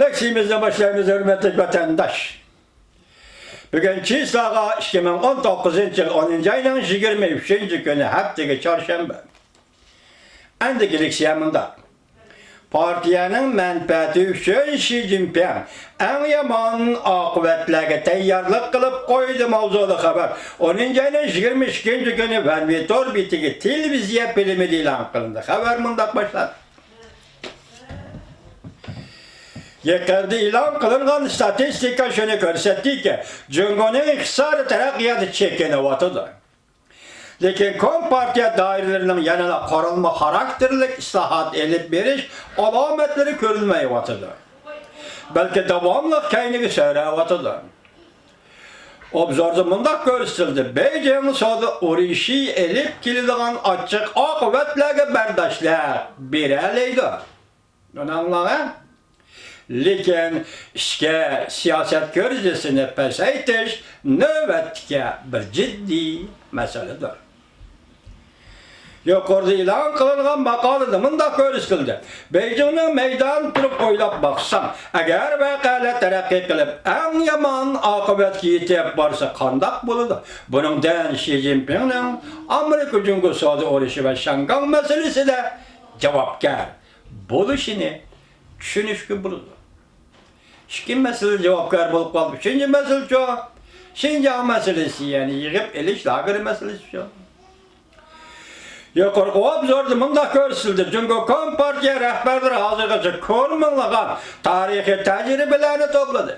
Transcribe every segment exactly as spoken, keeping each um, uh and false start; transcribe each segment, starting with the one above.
تەكلىپىمىزنى باشلايمىز، ھۆرمەتلىك ۋەتەنداش. بۈگۈن چىسلاغا ئىككى مىڭ ئون توققۇزىنچى يىل ئونىنچى ئاينىڭ يىگىرمە ئۈچىنچى كۈنى، ھەپتىگە چارشەنبە. ئەندىكى لېكسىيە مۇنداق. پارتىيەنىڭ مەنپەئەتى ئۈچۈن شى جىنپىڭ ئەڭ يامان ئاقىۋەتلەرگە تەييارلىق قىلىپ قويدى ماۋزۇلۇق خەۋەر ئونىنچى ئاينىڭ يىگىرمە ئىككىنچى كۈنى ۋەنۋى تور بېتىدىكى تېلېۋىزىيە فىلىمىدا ئېلان قىلىندى. خەۋەر مۇنداق باشلاندى. يېقىندا ئېلان قىلىنغان ئىستاتىستىكا شۇنى كۆرسەتتىكى، جۇڭگونىڭ ئىقتىسادىي تەرەققىياتى چېكىنىۋاتىدۇ. لېكىن كومپارتىيە دائىرىلىرىنىڭ يەنىلا قۇرۇلما خاراكتېرلىك ئىسلاھات ئېلىپ بېرىش ئالامەتلىرى كۆرۈلمەيۋاتىدۇ. بەلكى داۋاملىق كەينىگە سۆرەۋاتىدۇ. ئوبزوردا مۇنداق كۆرسىتىلدى، بېيجىڭ سودا ئۇرۇشى ئېلىپ كېلىدىغان ئاچچىق ئاقىۋەتلەرگە بەرداشلىق بېرەلەيدۇ. ئاڭلاڭلار، ھە؟ لېكىن ئىچكى سىياسەت كىرىزىسىنى پەسەيتىش نۆۋەتتىكى بىر جىددىي مەسىلىدۇر. يۇقىرىدا ئېلان قىلىنغان ماقالىدە مۇنداق كۆرسىتىلدى، بېيجىڭنىڭ مەيدانىدا تۇرۇپ ئويلاپ باقسام، ئەگەر ۋەقەلەر تەرەققىي قىلىپ، ئەڭ يامان ئاقىۋەتكە يېتىپ بارسا قانداق بولىدۇ؟ بۇنىڭدىن شى جىنپىڭنىڭ ئامېرىكا جۇڭگو سودا ئۇرۇشى ۋە شياڭگاڭ مەسىلىسىدە جاۋابكار بولۇشىنى چۈشىنىشكە بولىدۇ. ئىككى مەسىلىدە جاۋابكار بولۇپ قالدى. ئۈچىنچى مەسىلىچۇ؟ شىنجاڭ مەسىلىسى، يەنى يىغىپ ئېلىش لاگېرى مەسىلىسىچۇ؟ يۇقىرىقى ئوبزوردا مۇنداق كۆرسىتىلدى، جۇڭگو كومپارتىيە رەھبەرلىرى ھازىرغىچە كۆرمىڭلىغان تارىخىي تەجرىبىلەرنى توپلىدى.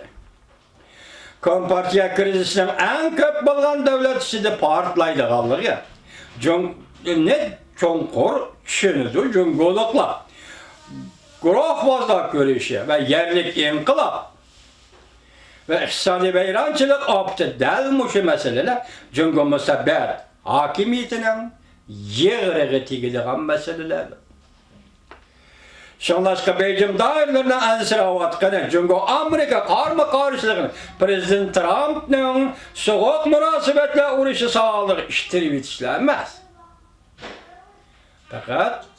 كومپارتىيە كىرىزىسىنىڭ ئەڭ كۆپ بولغان دۆلەت ئىچىدە پارتلايدىغانلىقى جۇڭ-، نى چوڭقۇر چۈشىنىدۇ جۇڭگولۇقلار. گۇرۇھۋازلار كۈرىشى ۋە يەرلىك ئىنقىلاب ۋە ئىقتىسادىي ۋەيرانچىلىق ئاپىتى دەل مۇشۇ مەسىلىلەر جۇڭگو مۇستەبىت ھاكىمىيىتىنىڭ يىغرىغا تېگىدىغان مەسىلىلەردۇر. شۇڭلاشقا بېيجىڭ دائىرىلىرىنىڭ ئەنسىرەۋاتقىنى جۇڭگو ئامېرىكا قارىمۇ قارشىلىقىنى پىرېزىدېنت ترامپنىڭ سوغۇق مۇناسىۋەتلەر ئۇرۇشى ساھەلىرىگە ئىتتىرىۋېتىشلا ئەمەس. پەقەت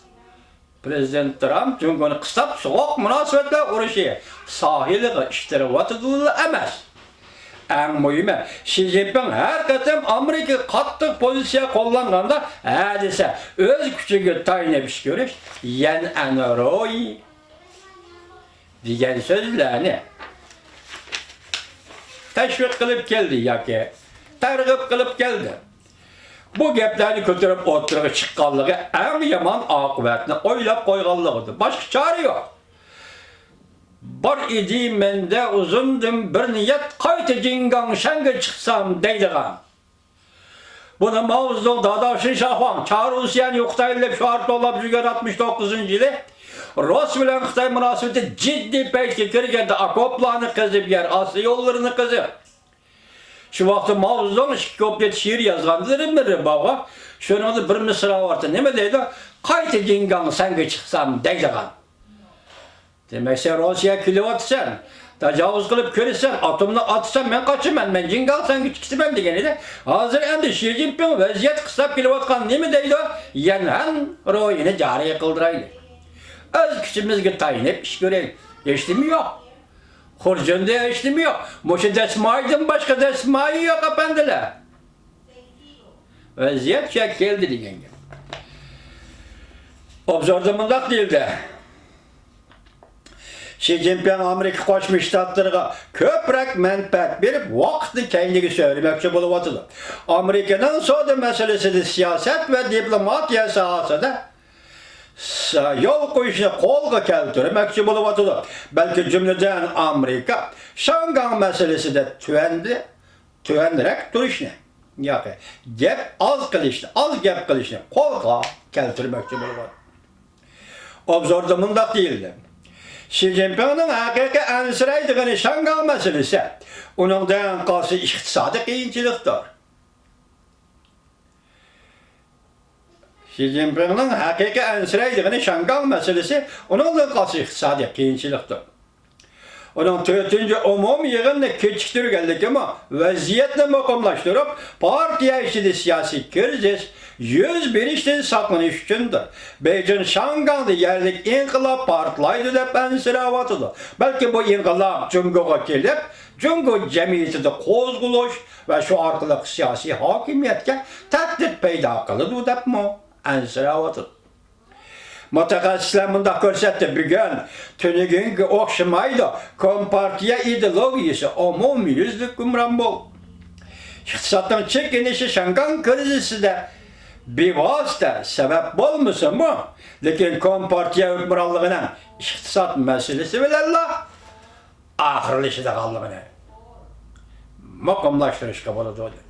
پىرېزىدېنت ترامپ جۇڭگونى قىستاپ سوغۇق مۇناسىۋەتلەر ئۇرۇشى ساھىلىغا ئىتتىرىۋاتىدۇلا ئەمەس. ئەڭ مۇھىمى، شى جىنپىڭ ھەر قېتىم ئامېرىكىغا قاتتىق پوزىتسىيە قوللانغاندا ھە دېسە، ئۆز كۈچىگە تايىنىپ ئىش كۆرۈش يەنئەن روي دېگەن سۆزلەرنى تەشۋىق قىلىپ كەلدى ياكى تەرغىب قىلىپ كەلدى. بۇ گەپلەرنى كۆتۈرۈپ ئوتتۇرىغا چىققانلىقى ئەڭ يامان ئاقىۋەتنى ئويلاپ قويغانلىقىدۇر. باشقا چارە يوق. بار ئىدى مەندە ئۇزۇندىن بىر نىيەت، قايتا جىڭگاڭشەنگە چىقسام دەيدىغان. بۇنى ماۋزېدۇڭ، دادا شىنشاخۇاڭ، چارۇسيەن يوقىتايلى دەپ شوئار توۋلاپ يۈرگەن ئاتمىش توققۇزىنچى يىلى رۇس بىلەن خىتاي مۇناسىۋىتى جىددىي پەيتكە كىرگەندە، ئوكوپلارنى قېزىپ، يەر ئاستى يوللىرىنى قېزىپ، شۇ ۋاقىتتا ماۋزېدۇڭ ئىككى كۇپلېت شېئىر يازغانلىرى بىر بارغۇ. شۇنىڭدا بىر مىسرا بارتى. نېمە دەيدۇ؟ قايتا جىڭگاڭشەنگە چىقسام دەيدىغان. دېمەك، سەن روسىيەگە كېلىۋاتىسەن، تاجاۋۇز قىلىپ كىرىسەن، ئاتومنى ئاتىسەن، مەن قاچىمەن، مەن جىڭگاڭشەنگە چىقىمەن دېگەن ئىدى. ھازىر ئەمدى شى جىنپىڭ ۋەزىيەت قىستاپ كېلىۋاتقان نېمە دەيدۇ؟ يەنئەن رويىنى جارى قىلدۇرايلى. ئۆز كۈچىمىزگە تايىنىپ ئىش كۆرەيلى. ھېچنېمە يوق. خۇرجۇندا ھېچنېمە يوق. مۇشۇ دەسمايىدىن باشقا دەسمايە يوق، ئەپەندىلەر. ۋەزىيەت شۇ يەرگە كەلدى دېگەن گەپ. ئوبزوردا مۇنداق دېيىلدى. شى جىنپىڭ ئامېرىكا قوشما شتاتلىرىغا كۆپرەك مەنپەئەت بېرىپ، ۋاقىتنى كەينىگە سۆرىمەكچى بولۇۋاتىدۇ. ئامېرىكىنىڭ سودا مەسىلىسىدە، سىياسەت ۋە دىپلوماتىيە ساھەسىدە س-، يول قويۇشنى قولغا كەلتۈرمەكچى بولۇۋاتىدۇ. بەلكى جۈملىدىن ئامېرىكا شياڭگاڭ مەسىلىسىدە تۆۋەندە، تۆۋەنرەك تۇرۇشنى ياكى گەپ ئاز قىلىشنى، ئاز گەپ قىلىشنى قولغا كەلتۈرمەكچى بولۇۋاتىدۇ. ئوبزوردا مۇنداق دېيىلدى، شى جىنپىڭنىڭ ھەقىقىي ئەنسىرەيدىغىنى شياڭگاڭ مەسىلىسى، ئۇنىڭدىن قالسا ئىقتىسادىي قىيىنچىلىقتۇر. شى جىنپىڭنىڭ ھەقىقىي ئەنسىرەيدىغىنى شياڭگاڭ مەسىلىسى، ئۇنىڭدىن قالسا ئىقتىسادىي قىيىنچىلىقتۇر. ئۇنىڭ تۆتىنچى ئومۇمىي يىغىننى كېچىكتۈرگەنلىكىمۇ ۋەزىيەتنى مۇقىملاشتۇرۇپ، پارتىيە ئىچىدە سىياسىي كىرىزىس يۈز بېرىشتىن ساقلىنىش ئۈچۈندۇر. بېيجىڭ شياڭگاڭدا يەرلىك ئىنقىلاب پارتلايدۇ دەپ ئەنسىرەۋاتىدۇ. بەلكى بۇ ئىنقىلاب جۇڭگوغا كېلىپ، جۇڭگو جەمئىيىتىدە قوزغىلىش ۋە شۇ ئارقىلىق سىياسىي ھاكىمىيەتكە تەھدىت پەيدا قىلىدۇ دەپمۇ ئەنسىرەۋاتىدۇ. مۇتەخەسسىسلەر مۇنداق كۆرسەتتى، بۈگۈن تۈنۈگۈنگە ئوخشىمايدۇ. كومپارتىيە ئىدېئولوگىيىسى ئومۇميۈزلۈك گۇمران بولدى. ئىقتىسادنىڭ چېكىنىشى شياڭگاڭ كىرىزىسىدە بىۋاسىتە سەۋەب بولمىسىمۇ، لېكىن كومپارتىيە ھۆكۈمرانلىقىنىڭ ئىقتىساد مەسىلىسى بىلەنلا ئاخىرلىشىدىغانلىقىنى مۇقىملاشتۇرۇشقا بولىدۇ.